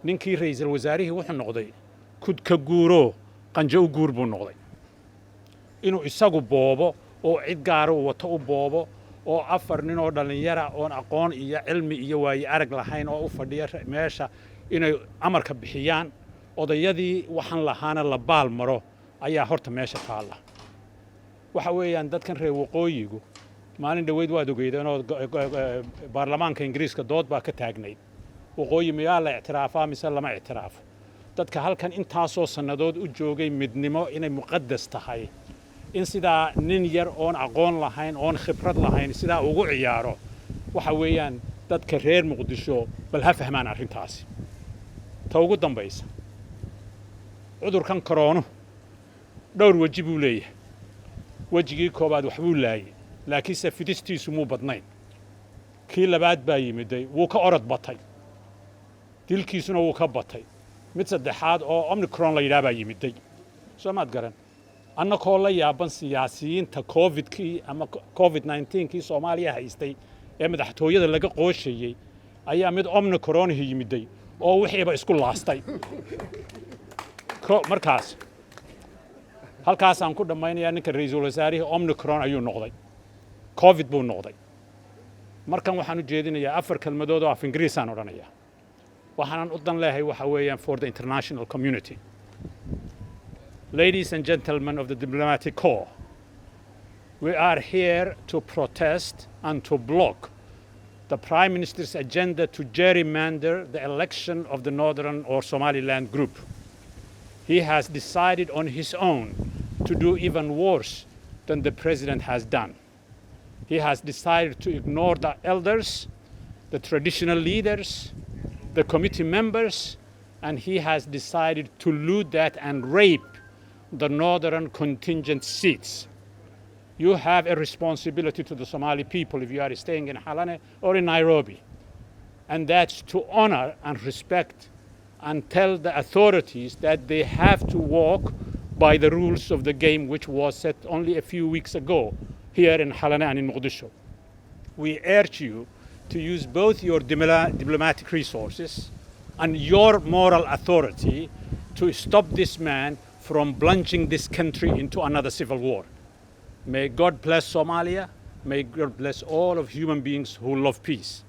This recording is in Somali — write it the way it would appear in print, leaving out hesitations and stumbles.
Ninkii ra'iisul wasaarihii wuxuu noqday kud ka guuroo qanjo u guur buu noqday, inuu isagu boobo oo cid gaara uu wato u boobo, oo afar nin oo dhallinyara oon aqoon iyo cilmi iyo waaye arag lahayn oo u fadhiya meesha inay amarka bixiyaan, odayadii waxaan lahaana la baal maro ayaa horta meesha taalla. Waxa weeyaan, dadkan reer waqooyigu maalin dhoweyd waad ogeydeen oo baarlamaanka Ingiriiska dood baa ka taagnayd: waqooyi miyaa la ictiraafaa mise lama ictiraafo? Dadka halkan intaasoo sannadood u joogay midnimo inay muqadas tahay, in sidaa nin yar oon aqoon lahayn oon khibrad lahayn sidaa ugu ciyaaro, waxa weeyaan dadka reer Muqdisho bal ha fahmaan arrintaasi. Ta ugu dambaysa, cudurkan koroono dhowr weji buu leeyahay. Wejigii koowaad waxbuu laayey, laakiinse fidistiisu muu badnayn. Kii labaad baa yimiday, wuu ka orod batay, dilkiisuna wuu ka batay. Mid saddexaad oo Omicron la yidhaah baa yimiday. Soo maad garan? Annakoo la yaaban siyaasiyiinta Covidkii ama Covid 19-kii Soomaaliya haystay ee madaxtooyada laga qooshayey, ayaa mid Omicronhi yimiday oo wixiiba isku laastay. Markaas halkaasaan ku dhammaynayaa. Ninka ra'iisul wasaarihii Omicron ayuu noqday, Covid buu noqday. Markan waxaan u jeedinayaa afar kelmadood oo af Ingiriisaan odhanayaa. Waxaanan u dan leehay waxa weeyaan for the international community. Ladies and gentlemen of the diplomatic corps, we are here to protest and to block the Prime Minister's agenda to gerrymander the election of the Northern or Somaliland group. He has decided on his own to do even worse than the president has done. He has decided to ignore the elders, the traditional leaders, the committee members, and he has decided to loot that and rape the northern contingent seats. You have a responsibility to the Somali people if you are staying in Halane or in Nairobi, and that's to honor and respect and tell the authorities that they have to walk by the rules of the game, which was set only a few weeks ago here in Halane and in Mogadishu. We urge you to use both your diplomatic resources and your moral authority to stop this man from plunging this country into another civil war. May God bless Somalia. May God bless all of human beings who love peace.